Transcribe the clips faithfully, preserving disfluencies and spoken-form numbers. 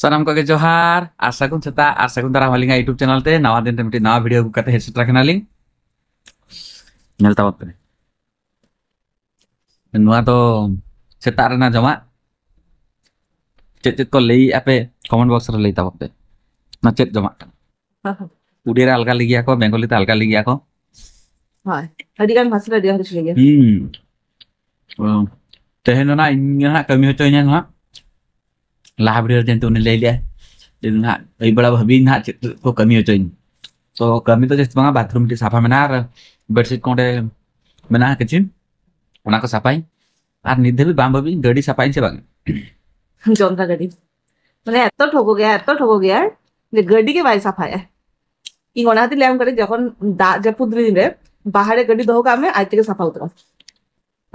ᱥᱟᱱᱟᱢ ᱠᱚᱜᱮ ᱡᱚᱦᱟᱨ ᱟᱨ ᱥᱟᱹᱜᱩᱱ ᱥᱮᱛᱟᱜ ᱟᱨ ᱥᱟᱹᱜᱩᱱ ᱫᱟᱨᱟᱢ ᱟᱹᱞᱤᱧᱟᱜ YouTube ᱪᱮᱱᱮᱞ ᱛᱮ ᱱᱟᱣᱟ ᱫᱤᱱ ᱨᱮ ᱢᱤᱫᱴᱤᱡ ᱱᱟᱣᱟ ᱵᱷᱤᱰᱤᱭᱳ ᱟᱹᱜᱩ ᱠᱟᱛᱮ ᱦᱮᱡ ᱥᱮᱴᱮᱨ ᱟᱠᱟᱱᱟᱞᱤᱧ᱾ ᱧᱮᱞ ᱛᱟᱵᱚᱱ ᱯᱮ᱾ ᱱᱚᱣᱟ ᱫᱚ ᱥᱮᱛᱟᱜ ᱨᱮᱱᱟᱜ ᱡᱚᱢᱟᱜ᱾ ᱪᱮᱫ ᱪᱮᱫ ᱠᱚ ᱞᱟᱹᱭᱮᱜᱼᱟ ᱯᱮ, ᱠᱚᱢᱮᱱᱴ ᱵᱚᱠᱥ ᱨᱮ ᱞᱟᱹᱭ ᱛᱟᱵᱚᱱ ᱯᱮ᱾ ᱱᱚᱣᱟ ᱪᱮᱫ ᱡᱚᱢᱟᱜ ᱠᱟᱱᱟ? ᱩᱰᱤᱭᱟ ᱨᱮ ᱟᱞᱜᱟ ᱞᱟᱹᱭ ᱜᱮᱭᱟ ᱠᱚ, ᱵᱮᱝᱜᱚᱞᱤ ᱛᱮ ᱟᱞᱜᱟ ᱞᱟᱹᱭ ᱜᱮᱭᱟ ᱠᱚ᱾ ᱦᱳᱭ, ᱟᱹᱰᱤ ᱜᱟᱱ ᱵᱷᱟᱥᱟ ᱨᱮ ᱟᱹᱰᱤ ᱜᱟᱱ ᱠᱤᱪᱷᱩ ᱞᱟᱹᱭ ᱜᱮᱭᱟ᱾ ᱦᱩᱸ᱾ ᱚ, ᱛᱮᱦᱮᱧ ᱫᱚ ᱱᱟᱜ ᱤᱧ ᱜᱮ ᱱᱟᱜ ᱠᱟᱹᱢᱤ ᱦᱚᱪᱚᱧᱟ ᱱᱟᱜ᱾ ᱞᱟᱦᱟ ᱵᱷᱤᱰᱤᱭᱳ ᱨᱮ ᱡᱮᱦᱮᱛᱩ ᱩᱱᱤ ᱞᱟᱹᱭ ᱞᱮᱜᱼᱟᱭ, ᱡᱮ ᱱᱟᱜ ᱟᱹᱭᱩᱵ ᱵᱮᱲᱟ ᱵᱷᱟᱹᱵᱤᱭᱟᱹᱧ ᱱᱟᱜ ᱪᱮᱫ ᱠᱚ ᱠᱟᱹᱢᱤ ᱦᱚᱪᱚᱧ᱾ ᱛᱚ ᱠᱟᱹᱢᱤ ᱫᱚ ᱡᱟᱹᱥᱛᱤ ᱵᱟᱝᱟ, ᱵᱟᱛᱷᱨᱩᱢ ᱢᱤᱫᱴᱤᱡ ᱥᱟᱯᱷᱟ ᱢᱮᱱᱟᱜᱼᱟ ᱟᱨ ᱵᱮᱰᱥᱤᱴ ᱠᱚ ᱚᱸᱰᱮ ᱢᱮᱱᱟᱜᱼᱟ ᱠᱤᱪᱷᱩ, ᱚᱱᱟ ᱠᱚ ᱥᱟᱯᱷᱟᱭ᱾ ᱟᱨ ᱱᱤᱛ ᱫᱷᱟᱹᱵᱤᱡ ᱵᱟᱝ ᱵᱷᱟᱹᱵᱤᱭᱟᱹᱧ ᱜᱟᱹᱰᱤ ᱥᱟᱯᱷᱟᱭᱟᱹᱧ ᱥᱮ ᱵᱟᱝ᱾ ᱡᱚᱱᱰᱨᱟ ᱜᱟᱹᱰᱤ᱾ ᱢᱟᱱᱮ ᱮᱛᱚ ᱴᱷᱚᱜᱚ ᱜᱮᱭᱟ, ᱮᱛᱚ ᱴᱷᱚᱜᱚ ᱜᱮᱭᱟ ᱡᱮ ᱜᱟᱹᱰᱤ ᱜᱮ ᱵᱟᱭ ᱥᱟᱯᱷᱟᱭᱟ᱾ ᱤᱧ ᱚᱱᱟ ᱠᱷᱟᱹᱛᱤᱨ ᱞᱟᱹᱭᱟᱢ ᱠᱟᱹᱱᱟᱹᱧ, ᱡᱚᱠᱷᱚᱱ ᱫᱟᱜ ᱡᱟᱹᱯᱩᱫ ᱫᱤᱱ ᱨᱮ ᱵᱟᱦᱟᱨᱮ ᱜᱟᱹᱰᱤ ᱫᱚᱦᱚ ᱠᱟᱜ ᱢᱮ, ᱟᱡ ᱛᱮᱜᱮ ᱥᱟᱯᱷᱟ ᱩᱛᱟᱹᱨᱚᱜᱼᱟ᱾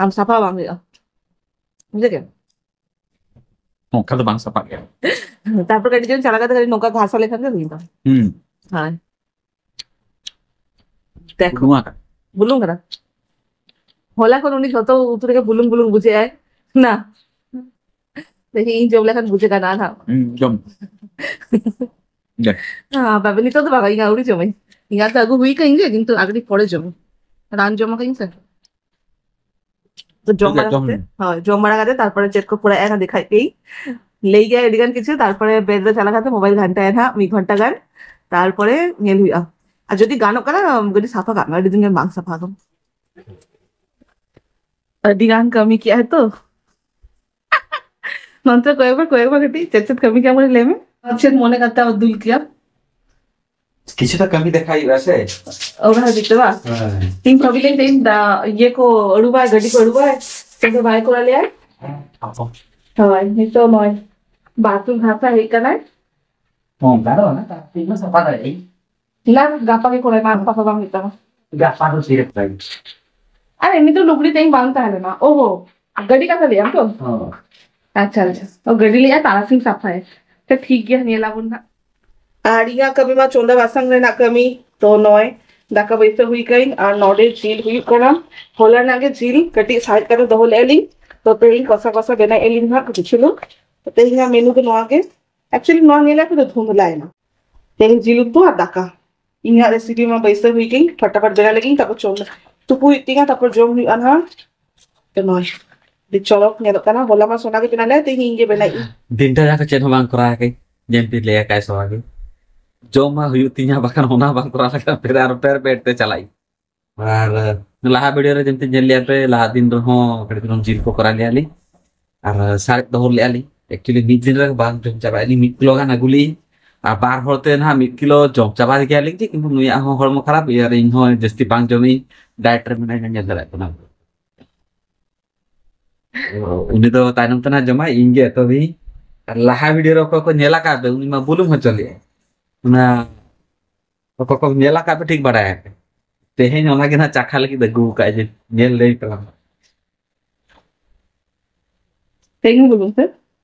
ᱟᱢ ᱥᱟᱯᱷᱟ ᱵᱟᱝ ᱦᱩᱭᱩᱜᱼᱟ᱾ ᱵᱩᱡᱷᱟᱹᱣ ᱠᱮᱫ? ᱚᱱᱠᱟ ᱫᱚ ᱵᱟᱝ ᱥᱟᱯᱷᱟᱜ ᱜᱮᱭᱟ᱾ ᱛᱟᱨᱯᱚᱨ ᱠᱟᱹᱴᱤᱡ ᱪᱩᱞᱩᱝ ᱪᱟᱞᱟᱣ ᱠᱟᱛᱮ ᱠᱟᱹᱴᱤᱡ ᱱᱚᱝᱠᱟ ᱜᱷᱟᱥᱟ ᱞᱮᱠᱷᱟᱱ ᱜᱮ ᱦᱩᱭᱱᱟ᱾ ᱦᱩᱸ᱾ ᱦᱳᱭ᱾ ᱫᱮᱠᱷᱚ᱾ ᱵᱩᱞᱩᱝ ᱟᱠᱟᱱᱟ᱾ ᱵᱩᱞᱩᱝ ᱠᱟᱱᱟ᱾ ᱦᱚᱞᱟ ᱠᱷᱚᱱ ᱩᱱᱤ ᱡᱷᱚᱛᱚ ᱩᱛᱩ ᱨᱮᱜᱮ ᱵᱩᱞᱩᱝ ᱵᱩᱞᱩᱝ ᱵᱩᱡᱷᱟᱹᱜ ᱟᱭ᱾ ᱱᱟ᱾ ᱛᱮᱦᱮᱧ ᱤᱧ ᱡᱚᱢ ᱞᱮᱠᱷᱟᱱ ᱵᱩᱡᱷᱟᱹᱜ ᱠᱟᱱᱟ ᱱᱟᱦᱟᱜ᱾ ᱦᱩᱸ, ᱡᱚᱢ᱾ ᱡᱚᱢ᱾ ᱦᱮᱸ, ᱵᱟᱵᱟ, ᱱᱤᱛᱚᱜ ᱫᱚ ᱵᱟᱝ, ᱤᱧ ᱟᱹᱣᱨᱤ ᱡᱚᱢᱟᱹᱧ᱾ ᱤᱧ ᱟᱫᱚ ᱟᱹᱜᱩ ᱦᱩᱭ ᱠᱟᱹᱧ ᱜᱮ, ᱠᱤᱱᱛᱩ ᱟᱹᱰᱤ ᱯᱚᱨᱮ ᱡᱚᱢ᱾ ᱨᱟᱱ ᱡᱚᱢ ᱟᱠᱟᱫᱟᱹᱧ ᱥᱮ᱾ ᱛᱚ ᱡᱚᱢ ᱴᱷᱤᱠ ᱜᱮᱭᱟ, ᱵᱟᱲᱟ ᱡᱚᱢ ᱠᱟᱛᱮ, ᱢᱮ᱾ ᱦᱳᱭ, ᱡᱚᱢ ᱵᱟᱲᱟ ᱠᱟᱛᱮ ᱛᱟᱨᱯᱚᱨᱮ ᱪᱮᱫ ᱠᱚ ᱯᱚᱲᱟᱜᱼᱟ ᱮᱱᱟ ᱫᱮᱠᱷᱟᱭ ᱯᱮ᱾ ᱞᱟᱹᱭ ᱜᱮᱭᱟᱭ ᱟᱹᱰᱤ ᱜᱟᱱ ᱠᱤᱪᱷᱩ, ᱛᱟᱨᱯᱚᱨᱮ ᱵᱮᱰ ᱨᱮ ᱪᱟᱞᱟᱣ ᱠᱟᱛᱮ ᱢᱳᱵᱟᱭᱤᱞ ᱜᱷᱟᱱᱴᱟᱭᱟ ᱱᱟᱦᱟᱜ ᱢᱤᱫ ᱜᱷᱚᱱᱴᱟ ᱜᱟᱱ, ᱛᱟᱨᱯᱚᱨᱮ ᱧᱮᱞ ᱦᱩᱭᱩᱜᱼᱟ᱾ ᱟᱨ ᱡᱩᱫᱤ ᱜᱟᱱᱚᱜ ᱠᱟᱱᱟ, ᱜᱟᱹᱰᱤ ᱥᱟᱯᱷᱟ ᱠᱟᱜ ᱢᱮ, ᱟᱹᱰᱤ ᱫᱤᱱ ᱜᱟᱱ ᱵᱟᱝ ᱥᱟᱯᱷᱟ ᱟᱠᱟᱱᱟ᱾ ᱟᱹᱰᱤ ᱜᱟᱱ ᱠᱟᱹᱢᱤ ᱠᱮᱜᱼᱟᱭ ᱛᱚ᱾ ᱱᱚᱱᱛᱮ ᱠᱚᱭᱚᱜ ᱢᱮ, ᱠᱚᱭᱚᱜ ᱢᱮ ᱠᱟᱹᱴᱤᱡ, ᱪᱮᱫ ᱪᱮᱫ ᱠᱟᱹᱢᱤ ᱠᱮᱜᱼᱟᱢ ᱠᱟᱹᱴᱤᱡ ᱞᱟᱹᱭ ᱢᱮ᱾ ᱟᱨ ᱪᱮᱫ ᱢᱚᱱᱮ ᱠᱟᱛᱮ ᱟᱵᱚ ᱫᱩᱞ ᱠᱮᱜᱼᱟ? ᱠᱤᱪᱷᱩ ᱛᱚ ᱠᱟᱹᱢᱤ ᱫᱮᱠᱷᱟᱭ ᱦᱩᱭᱩᱜᱼᱟ ᱥᱮ᱾ ᱚᱲᱟᱜ ᱦᱟᱹᱵᱤᱡ ᱛᱮ ᱵᱟᱝ? ᱦᱳᱭ᱾ ᱤᱧ ᱵᱷᱟᱵᱤ ᱞᱮᱱ ᱛᱮᱦᱮᱧ ᱫᱟ-, ᱤᱭᱟᱹ ᱠᱚ ᱟᱹᱨᱩᱵᱟᱭ, ᱜᱟᱹᱰᱤ ᱠᱚ ᱟᱹᱨᱩᱵᱟᱭ, ᱛᱮᱦᱮᱧ ᱫᱚ ᱵᱟᱭ ᱠᱚᱨᱟᱣ ᱞᱮᱭᱟ᱾ ᱦᱮᱸ, ᱟᱵᱚ᱾ ᱦᱳᱭ, ᱱᱤᱛᱚᱜ ᱱᱚᱜᱼᱚᱭ ᱵᱟᱛᱷᱨᱩᱢ ᱜᱷᱟᱥᱟ ᱦᱮᱡ ᱠᱟᱱᱟᱭ᱾ ᱚᱱᱠᱟ ᱫᱚ ᱵᱟᱝᱟ, ᱛᱟᱨᱯᱚᱨᱮ ᱤᱧ ᱢᱟ ᱥᱟᱯᱷᱟ ᱫᱟᱲᱮᱭᱟᱜ ᱟᱹᱧ᱾ ᱱᱟ, ᱜᱟᱯᱟ ᱜᱮ ᱠᱚᱨᱟᱭ ᱢᱟ, ᱟᱨ ᱥᱟᱯᱷᱟ ᱵᱟᱝ ᱦᱩᱭᱩᱜ ᱛᱟᱢᱟ᱾ ᱜᱟᱯᱟ ᱫᱚ ᱛᱤᱨᱮ ᱠᱚᱨᱟᱭ? ᱟᱨ ᱮᱢᱱᱤ ᱫᱚ ᱞᱩᱜᱽᱲᱤ ᱛᱮᱦᱮᱧ ᱵᱟᱝ ᱛᱟᱦᱮᱸ ᱞᱮᱱᱟ᱾ ᱳᱦᱳ, ᱜᱟᱹᱰᱤ ᱠᱟᱛᱷᱟ ᱞᱟᱹᱭᱟᱢ ᱛᱚ? ᱦᱚᱸ᱾ ᱟᱪᱪᱷᱟ, ᱟᱪᱪᱷᱟ᱾ ᱚ, ᱜᱟᱹᱰᱤ ᱞᱟᱹᱭᱟ ᱛᱟᱨᱟᱥᱤᱧ ᱥᱟᱯᱷᱟᱭᱟ᱾ ᱟᱪᱪᱷᱟ, ᱴᱷᱤᱠ ᱜᱮᱭᱟ, ᱧᱮᱞ ᱟᱵᱚᱱ ᱦᱟᱸᱜ᱾ ᱟᱨ ᱤᱧᱟᱹᱜ ᱠᱟᱹᱢᱤ ᱢᱟ ᱪᱚᱸᱫᱟ ᱵᱟᱥᱟᱝ ᱨᱮᱱᱟᱜ ᱠᱟᱹᱢᱤ᱾ ᱛᱚ ᱱᱚᱜᱼᱚᱭ ᱫᱟᱠᱟ ᱵᱟᱹᱭᱥᱟᱹᱣ ᱦᱩᱭ ᱠᱟᱹᱧ ᱟᱨ ᱱᱚᱰᱮ ᱡᱤᱞ ᱦᱩᱭᱩᱜ ᱠᱟᱱᱟ᱾ ᱦᱚᱞᱟ ᱨᱮᱱᱟᱜ ᱜᱮ ᱡᱤᱞ ᱠᱟᱹᱴᱤᱡ ᱥᱟᱦᱮᱫ ᱠᱟᱛᱮ ᱫᱚᱦᱚ ᱞᱮᱫᱼᱟ ᱞᱤᱧ᱾ ᱛᱚ ᱛᱮᱦᱮᱧ ᱠᱚᱥᱟ ᱠᱚᱥᱟ ᱵᱮᱱᱟᱣ ᱮᱫ ᱞᱤᱧ ᱦᱟᱸᱜ ᱠᱤᱪᱷᱩ ᱞᱩ᱾ ᱛᱚ ᱛᱮᱦᱮᱧᱟᱜ ᱢᱮᱱᱩ ᱫᱚ ᱱᱚᱣᱟ ᱜᱮ᱾ ᱮᱠᱪᱩᱭᱮᱞᱤ ᱱᱚᱣᱟ ᱧᱮᱞ ᱟᱯᱮ ᱫᱚ ᱫᱷᱩᱸᱫᱷᱞᱟᱭᱮᱱᱟ᱾ ᱛᱮᱦᱮᱧ ᱡᱤᱞ ᱩᱛᱩ ᱟᱨ ᱫᱟᱠᱟ᱾ ᱤᱧᱟᱹᱜ ᱨᱮᱥᱤᱯᱤ ᱢᱟ ᱵᱟᱹᱭᱥᱟᱹᱣ ᱦᱩᱭ ᱜᱮ, ᱯᱷᱟᱴᱟᱯᱷᱟᱴ ᱵᱮᱱᱟᱣ ᱞᱟᱹᱜᱤᱫ, ᱛᱟᱨᱯᱚᱨ ᱡᱚᱢ ᱛᱩᱯᱩ ᱦᱩᱭᱩᱜ ᱛᱤᱧᱟ, ᱛᱟᱨᱯᱚᱨ ᱡᱚᱢ ᱦᱩᱭᱩᱜᱼᱟ ᱱᱟᱦᱟᱜ᱾ ᱛᱚ ᱱᱚᱜᱼᱚᱭ ᱟᱹᱰᱤ ᱪᱚᱨᱚᱠ ᱧᱮᱞᱚᱜ ᱠᱟᱱᱟ᱾ ᱦᱚᱞᱟ ᱢᱟ ᱥᱚᱱᱟ ᱜᱮ ᱵᱮᱱᱟᱣ ᱞᱮᱫ, ᱛᱮᱦᱮᱧ ᱤᱧ ᱜᱮ ᱵᱮᱱᱟᱣ ᱤᱧ᱾ ᱫᱤᱱᱴᱟ ᱡᱟᱦᱟᱸ ᱠᱚ ᱪᱮᱫ ᱦᱚᱸ ᱵᱟᱝ ᱠᱚᱨᱟᱣ ᱠᱟᱹᱧ, ᱧᱮᱞ ᱯᱮ ᱞᱟᱹᱭᱟ ᱠᱟᱭ ᱥᱚᱱᱟ ᱜᱮ᱾ ᱡᱚᱢ ᱢᱟ ᱦᱩᱭᱩᱜ ᱛᱤᱧᱟ, ᱵᱟᱠᱷᱟᱱ ᱚᱱᱟ ᱵᱟᱝ ᱠᱚᱨᱟᱣ ᱞᱮᱠᱷᱟᱱ ᱯᱮᱲᱟ ᱟᱨ ᱯᱮᱲᱟ ᱯᱮᱲ ᱛᱮ ᱪᱟᱞᱟᱜ ᱤᱧ᱾ ᱟᱨ ᱞᱟᱦᱟ ᱵᱷᱤᱰᱤᱭᱳ ᱨᱮ ᱡᱮᱢᱛᱤ ᱧᱮᱞ ᱞᱮᱭᱟ ᱯᱮ, ᱞᱟᱦᱟ ᱫᱤᱱ ᱨᱮᱦᱚᱸ ᱠᱟᱹᱴᱤᱡ ᱪᱩᱞᱩᱝ ᱡᱤᱞ ᱠᱚ ᱠᱚᱨᱟᱣ ᱞᱮᱭᱟ ᱞᱤᱧ ᱟᱨ ᱥᱟᱨᱮᱡ ᱫᱚᱦᱚ ᱞᱮᱭᱟ ᱞᱤᱧ᱾ ᱮᱠᱪᱩᱭᱮᱞᱤ ᱢᱤᱫ ᱫᱤᱱ ᱨᱮ ᱵᱟᱝ ᱡᱚᱢ ᱪᱟᱵᱟᱭᱮᱫ ᱞᱤᱧ, ᱢᱤᱫ ᱠᱤᱞᱳ ᱜᱟᱱ ᱟᱹᱜᱩ ᱞᱮᱜᱼᱤᱧ᱾ ᱟᱨ ᱵᱟᱨ ᱦᱚᱲ ᱛᱮ ᱱᱟᱦᱟᱜ ᱢᱤᱫ ᱠᱤᱞᱳ ᱡᱚᱢ ᱪᱟᱵᱟ ᱜᱮᱭᱟ ᱞᱤᱧ ᱡᱮ, ᱠᱤᱱᱛᱩ ᱱᱩᱭᱟᱜ ᱦᱚᱸ ᱦᱚᱲᱢᱚ ᱠᱷᱟᱨᱟᱯ ᱜᱮᱭᱟ ᱟᱨ ᱤᱧ ᱦᱚᱸ ᱡᱟᱹᱥᱛᱤ ᱵᱟᱝ ᱡᱚᱢᱤᱧ, ᱰᱟᱭᱮᱴ ᱨᱮ ᱢᱮᱱᱟᱧᱟ, ᱧᱮᱞ ᱫᱟᱲᱮᱭᱟᱜ ᱠᱟᱱᱟ᱾ ᱩᱱᱤ ᱫᱚ ᱛᱟᱭᱱᱚᱢ ᱛᱮ ᱱᱟᱦᱟᱜ ᱡᱚᱢᱟᱭ, ᱤᱧ ᱜᱮ ᱮᱛᱚᱦᱚᱵᱤᱧ᱾ ᱟᱨ ᱞᱟᱦᱟ ᱵᱷᱤᱰᱤᱭᱳ ᱨᱮ ᱚᱠᱚᱭ ᱠᱚ ᱧᱮᱞ ᱟᱠᱟᱫ ᱯᱮ, ᱩᱱᱤ ᱢᱟ ᱵᱩᱞᱩᱝ ᱦᱚᱪᱚ ᱞᱮᱜᱼᱟᱭ᱾ ᱚᱱᱟ ᱚᱠᱚᱭ ᱠᱚ ᱧᱮᱞ ᱟᱠᱟᱫ ᱯᱮ ᱴᱷᱤᱠ ᱵᱟᱰᱟᱭ ᱟᱯᱮ᱾ ᱛᱮᱦᱮᱧ ᱚᱱᱟ ᱜᱮ ᱱᱟᱦᱟᱜ ᱪᱟᱠᱷᱟ ᱞᱟᱹᱜᱤᱫ ᱟᱹᱜᱩ ᱟᱠᱟᱫ ᱡᱮ, ᱧᱮᱞ ᱞᱟᱹᱭ ᱛᱟᱞᱟᱝ ᱢᱮ᱾ ᱛᱮᱦᱮᱧ ᱵᱩᱞᱩᱝ ᱥᱮ?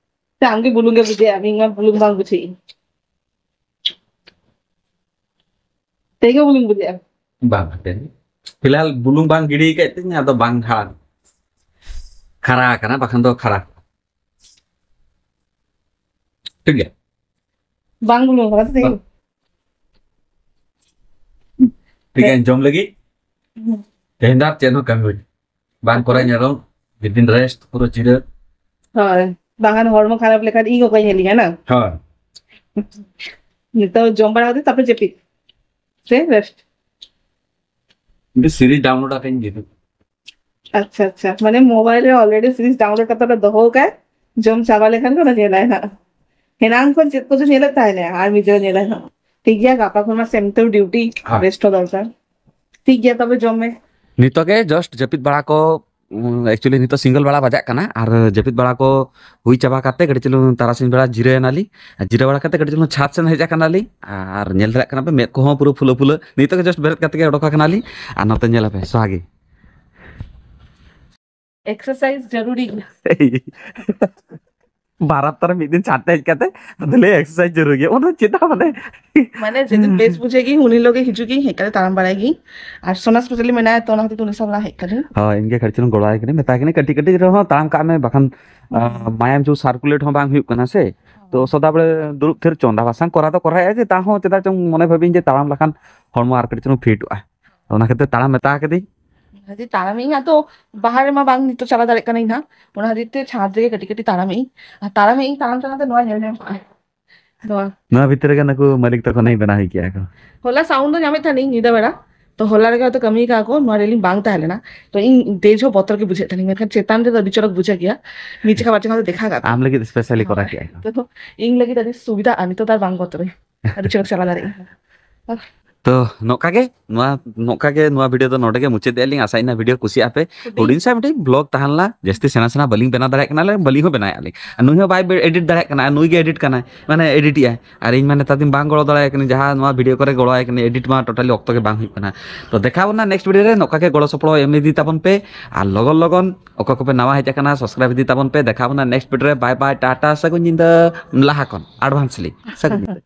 ᱥᱮ ᱟᱢ ᱜᱮ ᱵᱩᱞᱩᱝ ᱜᱮ ᱵᱩᱡᱷᱟᱹᱜᱼᱟ? ᱤᱧ ᱢᱟ ᱵᱩᱞᱩᱝ ᱵᱟᱝ ᱵᱩᱡᱷᱟᱹᱜ ᱤᱧ᱾ ᱛᱮᱦᱮᱧ ᱜᱮ ᱵᱩᱞᱩᱝ ᱵᱩᱡᱷᱟᱹᱜᱼᱟ? ᱵᱟᱝ ᱦᱟᱯᱮ᱾ ᱯᱷᱤᱞᱦᱟᱞ ᱵᱩᱞᱩᱝ ᱵᱟᱝ ᱜᱤᱰᱤ ᱟᱠᱟᱫ ᱛᱤᱧ, ᱟᱫᱚ ᱵᱟᱝ ᱠᱷᱟᱨᱟ᱾ ᱠᱷᱟᱨᱟ ᱟᱠᱟᱱᱟ, ᱵᱟᱠᱷᱟᱱ ᱫᱚ ᱠᱷᱟᱨᱟ᱾ ᱴᱷᱤᱠ ᱜᱮᱭᱟ᱾ ᱵᱟᱝ ᱵᱩᱞᱩᱝ ᱠᱟᱱᱟ ᱥᱮ? ᱵᱟᱝ᱾ ᱴᱷᱤᱠ ᱜᱮᱭᱟ, ᱡᱚᱢ ᱞᱟᱹᱜᱤᱫ᱾ ᱦᱩᱸ᱾ ᱛᱮᱦᱮᱧ ᱫᱚ ᱟᱨ ᱪᱮᱫ ᱦᱚᱸ ᱠᱟᱹᱢᱤ ᱵᱟᱹᱱᱩᱜ᱾ ᱵᱟᱝ ᱠᱚᱨᱟᱧ ᱟᱨᱚ ᱢᱤᱫ ᱫᱤᱱ ᱨᱮᱥᱴ, ᱯᱩᱨᱟᱹ ᱡᱤᱨᱟᱹ᱾ ᱦᱳᱭ, ᱵᱟᱝᱠᱷᱟᱱ ᱦᱚᱲᱢᱚ ᱠᱷᱟᱨᱟᱯ ᱞᱮᱠᱷᱟᱱ ᱤᱧ ᱚᱠᱚᱭ ᱧᱮᱞᱤᱧᱟ ᱱᱟ? ᱦᱳᱭ᱾ ᱱᱤᱛᱚᱜ ᱡᱚᱢ ᱵᱟᱲᱟ ᱠᱟᱛᱮ ᱛᱟᱨᱯᱚᱨ ᱡᱟᱹᱯᱤᱫ ᱥᱮ ᱨᱮᱥᱴ? ᱢᱤᱫᱴᱤᱡ ᱥᱤᱨᱤᱡᱽ ᱰᱟᱣᱩᱱᱞᱳᱰ ᱟᱠᱟᱧ ᱡᱩᱫᱤ᱾ ᱟᱪᱪᱷᱟ, ᱟᱪᱪᱷᱟ, ᱢᱟᱱᱮ ᱢᱳᱵᱟᱭᱤᱞ ᱨᱮ ᱚᱞᱨᱮᱰᱤ ᱥᱤᱨᱤᱡᱽ ᱰᱟᱣᱩᱱᱞᱳᱰ ᱠᱟᱛᱮ ᱞᱮ ᱫᱚᱦᱚ ᱟᱠᱟᱫ, ᱡᱚᱢ ᱪᱟᱵᱟ ᱞᱮᱠᱷᱟᱱ ᱜᱮ ᱚᱱᱟ ᱧᱮᱞᱟᱭ ᱦᱟᱸᱜ᱾ ᱮᱱᱟᱝ ᱠᱷᱚᱱ ᱪᱮᱫ ᱠᱚᱪᱚ ᱧᱮᱞᱮᱫ ᱛᱟᱦᱮᱱᱟ, ᱟᱨ ᱢᱤᱫ ᱫᱷᱟᱣ ᱧᱮᱞᱟᱭ ᱦᱟᱸᱜ᱾ ᱴᱷᱤᱠ ᱜᱮᱭᱟ, ᱜᱟᱯᱟ ᱠᱷᱚᱱ ᱢᱟ ᱥᱮᱢ ᱛᱮ ᱰᱤᱭᱩᱴᱤ, ᱦᱮᱸ᱾ ᱨᱮᱥᱴ ᱦᱚᱸ ᱫᱚᱨᱠᱟᱨ᱾ ᱴᱷᱤᱠ ᱜᱮᱭᱟ, ᱛᱚᱵᱮ ᱡᱚᱢ ᱢᱮ᱾ ᱱᱤᱛᱚᱜ ᱜᱮ ᱡᱟᱥᱴ ᱡᱟᱹᱯᱤᱫ ᱵᱟᱲᱟ ᱠᱚ, ᱩᱸ, ᱮᱠᱪᱩᱭᱮᱞᱤ ᱱᱤᱛᱚᱜ ᱥᱤᱸᱜᱟᱹᱲ ᱵᱮᱲᱟ ᱵᱟᱡᱟᱜ ᱠᱟᱱᱟ, ᱟᱨ ᱡᱟᱹᱯᱤᱫ ᱵᱟᱲᱟ ᱠᱚ ᱦᱩᱭ ᱪᱟᱵᱟ ᱠᱟᱛᱮ ᱠᱟᱹᱴᱤᱡ ᱪᱩᱞᱩᱝ ᱛᱟᱨᱟᱥᱤᱧ ᱵᱮᱲᱟ ᱡᱤᱨᱟᱹᱣ ᱮᱱᱟᱞᱤᱧ᱾ ᱟᱨ ᱡᱤᱨᱟᱹᱣ ᱵᱟᱲᱟ ᱠᱟᱛᱮ ᱠᱟᱹᱴᱤᱡ ᱪᱩᱞᱩᱝ ᱪᱷᱟᱫᱽ ᱥᱮᱱ ᱦᱮᱡ ᱟᱠᱟᱱᱟᱞᱤᱧ, ᱟᱨ ᱧᱮᱞ ᱫᱟᱲᱮᱭᱟᱜ ᱠᱟᱱᱟ ᱯᱮ ᱢᱮᱫ ᱠᱚᱦᱚᱸ ᱯᱩᱨᱟᱹ ᱯᱷᱩᱞᱟᱹ ᱯᱷᱩᱞᱟᱹ᱾ ᱱᱤᱛᱚᱜ ᱜᱮ ᱡᱟᱥᱴ ᱵᱮᱨᱮᱫ ᱠᱟᱛᱮ ᱜᱮ ᱚᱰᱚᱠ ᱟᱠᱟᱱᱟᱞᱤᱧ, ᱟᱨ ᱱᱚᱛᱮ ᱧᱮᱞ ᱟᱯᱮ ᱥᱚᱦᱟᱜᱤ᱾ ᱮᱠᱥᱟᱨᱥᱟᱭᱤᱡᱽ ᱡᱟᱹᱨᱩᱨᱤ ᱜᱮᱭᱟ᱾ ᱵᱟᱨ ᱦᱟᱯᱛᱟ ᱨᱮ ᱢᱤᱫ ᱫᱤᱱ ᱪᱷᱟᱫᱽ ᱛᱮ ᱦᱮᱡ ᱠᱟᱛᱮ ᱟᱫᱚ ᱞᱟᱹᱭ ᱮᱠᱥᱟᱨᱥᱟᱭᱤᱡᱽ ᱡᱟᱹᱨᱩᱲ ᱜᱮᱭᱟ, ᱚᱱᱟ ᱪᱮᱫᱟᱜ ᱢᱟᱱᱮ? ᱢᱟᱱᱮ ᱡᱮᱫᱤᱱ ᱵᱮᱥ ᱵᱩᱡᱷᱟᱹᱜ ᱜᱮ, ᱩᱱ ᱦᱤᱞᱳᱜ ᱜᱮ ᱦᱤᱡᱩᱜ ᱜᱮ, ᱦᱮᱡ ᱠᱟᱛᱮ ᱛᱟᱲᱟᱢ ᱵᱟᱲᱟᱭ ᱜᱮ᱾ ᱟᱨ ᱥᱳᱱᱟ ᱥᱯᱮᱥᱟᱞᱤ ᱢᱮᱱᱟᱭᱟ, ᱛᱚ ᱚᱱᱟ ᱠᱷᱟᱹᱛᱤᱨ ᱛᱮ ᱩᱱᱤ ᱥᱟᱶ ᱞᱟᱝ ᱦᱮᱡ ᱠᱟᱱᱟ᱾ ᱦᱳᱭ, ᱤᱧ ᱜᱮ ᱠᱟᱹᱴᱤᱡ ᱪᱩᱞᱩᱝ ᱜᱚᱲᱚ ᱟᱭ ᱠᱟᱹᱱᱟᱹᱧ, ᱢᱮᱛᱟᱭ ᱠᱟᱹᱱᱟᱹᱧ ᱠᱟᱹᱴᱤᱡ ᱠᱟᱹᱴᱤᱡ ᱨᱮᱦᱚᱸ ᱛᱟᱲᱟᱢ ᱠᱟᱜ ᱢᱮ, ᱵᱟᱠᱷᱟᱱ, ᱟᱸ, ᱢᱟᱭᱟᱢ ᱡᱩ ᱥᱟᱨᱠᱩᱞᱮᱴ ᱦᱚᱸ ᱵᱟᱝ ᱦᱩᱭᱩᱜ ᱠᱟᱱᱟ ᱥᱮ᱾ ᱛᱚ ᱥᱚᱫᱟ ᱵᱮᱲᱮ ᱫᱩᱲᱩᱵ ᱛᱷᱤᱨ ᱪᱚᱸᱫᱟ ᱵᱟᱥᱟᱝ ᱠᱚᱨᱟᱣ ᱫᱚ ᱠᱚᱨᱟᱣᱮᱫᱼᱟ ᱜᱮ, ᱛᱟᱦᱚᱸ ᱪᱮᱫᱟᱜ ᱪᱚᱝ ᱢᱚᱱᱮ ᱵᱷᱟᱵᱤᱧ ᱡᱮ ᱛᱟᱲᱟᱢ ᱞᱮᱠᱷᱟᱱ ᱦᱚᱲᱢᱚ ᱟᱨ ᱠᱟᱹᱴᱤᱡ ᱪᱩᱞᱩᱝ ᱯᱷᱤᱴᱚᱜᱼᱟ᱾ ᱚᱱᱟ ᱠᱷᱟᱹᱛᱤᱨ ᱛᱟᱲᱟᱢ ᱢᱮᱛᱟ ᱠᱟᱹᱫᱟᱹᱧ᱾ ᱡᱩᱫᱤ ᱛᱟᱲᱟᱢᱤᱧ ᱟᱫᱚ ᱵᱟᱦᱟᱨ ᱨᱮᱢᱟ ᱵᱟᱝ ᱱᱤᱛᱚᱜ ᱪᱟᱞᱟᱣ ᱫᱟᱲᱮᱭᱟᱜ ᱠᱟᱹᱱᱟᱹᱧ ᱦᱟᱸᱜ, ᱚᱱᱟ ᱠᱷᱟᱹᱛᱤᱨ ᱛᱮ ᱪᱷᱟᱸᱫᱽ ᱨᱮᱜᱮ ᱠᱟᱹᱴᱤᱡ ᱠᱟᱹᱴᱤᱡ ᱛᱟᱲᱟᱢᱮᱜ ᱟᱹᱧ᱾ ᱟᱨ ᱛᱟᱲᱟᱢᱮᱜ ᱟᱹᱧ, ᱛᱟᱲᱟᱢ ᱛᱟᱲᱟᱢ ᱛᱮ ᱱᱚᱣᱟ ᱧᱮᱞ ᱧᱟᱢᱚᱜᱼᱟ᱾ ᱱᱚᱣᱟ ᱱᱚᱣᱟ ᱵᱷᱤᱛᱨᱤ ᱨᱮᱜᱮ ᱱᱩᱠᱩ ᱢᱟᱹᱞᱤᱠ ᱛᱟᱠᱚ ᱱᱟᱹᱭ ᱵᱮᱱᱟᱣ ᱦᱩᱭ ᱠᱮᱜᱼᱟ ᱠᱚ᱾ ᱦᱚᱞᱟ ᱥᱟᱣᱩᱱᱰ ᱫᱚ ᱧᱟᱢᱮᱫ ᱛᱟᱦᱮᱱᱤᱧ ᱧᱤᱫᱟᱹ ᱵᱮᱲᱟ, ᱛᱚ ᱦᱚᱞᱟ ᱨᱮᱜᱮ ᱦᱚᱭᱛᱚ ᱠᱟᱹᱢᱤ ᱠᱟᱜᱼᱟ ᱠᱚ, ᱱᱚᱣᱟ ᱨᱮᱞᱤᱧ ᱵᱟᱝ ᱛᱟᱦᱮᱸ ᱞᱮᱱᱟ᱾ ᱛᱚ ᱤᱧ ᱫᱮᱡ ᱦᱚᱸ ᱵᱚᱛᱚᱨ ᱜᱮ ᱵᱩᱡᱷᱟᱹᱜ ᱛᱟᱦᱮᱱᱤᱧ, ᱢᱮᱱᱠᱷᱟᱱ ᱪᱮᱛᱟᱱ ᱨᱮᱫᱚ ᱟᱹᱰᱤ ᱪᱚᱨᱚᱠ ᱵᱩᱡᱷᱟᱹᱜ ᱜᱮᱭᱟ, ᱱᱤᱪᱮ ᱠᱷᱚᱱ ᱵᱟᱨᱪᱮ ᱠᱷᱚᱱ ᱫᱚ ᱫᱮᱠᱷᱟ ᱠᱟᱜ ᱟᱢ ᱞᱟᱹᱜᱤᱫ ᱥᱯᱮᱥᱟᱞᱤ ᱠᱚᱨᱟᱣ ᱦᱳᱭ᱾ ᱠᱮᱜᱼᱟ ᱠᱚ᱾ ᱛᱚ ᱤᱧ ᱞᱟᱹᱜᱤᱫ ᱟᱹᱰᱤ ᱥᱩᱵᱤᱫᱷᱟ, ᱟᱨ ᱱᱤᱛᱚᱜ ᱫᱚ ᱟᱨ ᱵᱟᱝ ᱵᱚᱛᱚᱨᱟᱹᱧ, ᱟᱹᱰᱤ ᱪᱚᱨᱚᱠ ᱪᱟᱞᱟᱣ ᱫᱟᱲᱮᱭᱟᱜᱼᱟ᱾ ᱛᱚ ᱱᱚᱝᱠᱟ ᱜᱮ ᱱᱚᱣᱟ, ᱱᱚᱝᱠᱟ ᱜᱮ ᱱᱚᱣᱟ ᱵᱷᱤᱰᱤᱭᱳ ᱫᱚ ᱱᱚᱰᱮ ᱜᱮ ᱢᱩᱪᱟᱹᱫ ᱮᱫᱼᱟ ᱞᱤᱧ᱾ ᱟᱥᱟᱭᱮᱫᱼᱟ ᱵᱷᱤᱰᱤᱭᱳ ᱠᱩᱥᱤᱭᱟᱜ ᱯᱮ᱾ ᱦᱩᱰᱤᱧ᱾ ᱦᱩᱰᱤᱧ ᱥᱟᱶ ᱢᱤᱫᱴᱤᱡ ᱵᱞᱚᱜ ᱛᱟᱦᱮᱸ ᱞᱮᱱᱟ, ᱡᱟᱹᱥᱛᱤ ᱥᱮᱬᱟ ᱥᱮᱬᱟ ᱵᱟᱹᱞᱤᱧ ᱵᱮᱱᱟᱣ ᱫᱟᱲᱮᱭᱟᱜ ᱠᱟᱱᱟ, ᱟᱹᱞᱤᱧ ᱵᱟᱹᱞᱤᱧ ᱦᱚᱸ ᱵᱮᱱᱟᱣᱮᱫᱼᱟ ᱞᱤᱧ᱾ ᱟᱨ ᱱᱩᱭ ᱦᱚᱸ ᱵᱟᱭ ᱮᱰᱤᱴ ᱫᱟᱲᱮᱭᱟᱜ ᱠᱟᱱᱟ, ᱟᱨ ᱱᱩᱭ ᱜᱮ ᱮᱰᱤᱴ ᱠᱟᱱᱟᱭ, ᱢᱟᱱᱮ ᱮᱰᱤᱴ ᱮᱜᱼᱟᱭ᱾ ᱟᱨ ᱤᱧ ᱢᱟ ᱱᱮᱛᱟᱨ ᱫᱤᱱ ᱵᱟᱝ ᱜᱚᱲᱚ ᱫᱟᱲᱮᱭᱟᱭ ᱠᱟᱹᱱᱟᱹᱧ, ᱡᱟᱦᱟᱸ ᱱᱚᱣᱟ ᱵᱷᱤᱰᱤᱭᱳ ᱠᱚᱨᱮ ᱜᱚᱲᱚ ᱟᱭ ᱠᱟᱹᱱᱟᱹᱧ, ᱮᱰᱤᱴ ᱢᱟ ᱴᱳᱴᱟᱞᱤ ᱚᱠᱛᱚ ᱜᱮ ᱵᱟᱝ ᱦᱩᱭᱩᱜ ᱠᱟᱱᱟ᱾ ᱛᱚ ᱫᱮᱠᱷᱟᱣ ᱵᱚᱱᱟ ᱱᱮᱠᱥᱴ ᱵᱷᱤᱰᱤᱭᱳ ᱨᱮ, ᱱᱚᱝᱠᱟ ᱜᱮ ᱜᱚᱲᱚ ᱥᱚᱯᱚᱦᱚᱫ ᱮᱢ ᱤᱫᱤ ᱛᱟᱵᱚᱱ ᱯᱮ᱾ ᱟᱨ ᱞᱚᱜᱚᱱ ᱞᱚᱜᱚᱱ ᱚᱠᱚᱭ ᱠᱚᱯᱮ ᱱᱟᱣᱟ ᱦᱮᱡ ᱟᱠᱟᱱᱟ, ᱥᱟᱵᱥᱠᱨᱟᱭᱤᱵ ᱤᱫᱤ ᱛᱟᱵᱚᱱ ᱯᱮ᱾ ᱫᱮᱠᱷᱟᱣ ᱵᱚᱱᱟ ᱱᱮᱠᱥᱴ ᱵᱷᱤᱰᱤᱭᱳ ᱨᱮ᱾ ᱵᱟᱭ ᱵᱟᱭ, ᱴᱟᱴᱟ, ᱥᱟᱹᱜᱩᱱ ᱧᱤᱫᱟᱹ, ᱞᱟᱦᱟ ᱠᱷᱚᱱ ᱮᱰᱵᱷᱟᱱᱥᱞᱤ ᱥᱟᱹᱜᱩᱱ ᱧᱤᱫᱟᱹ᱾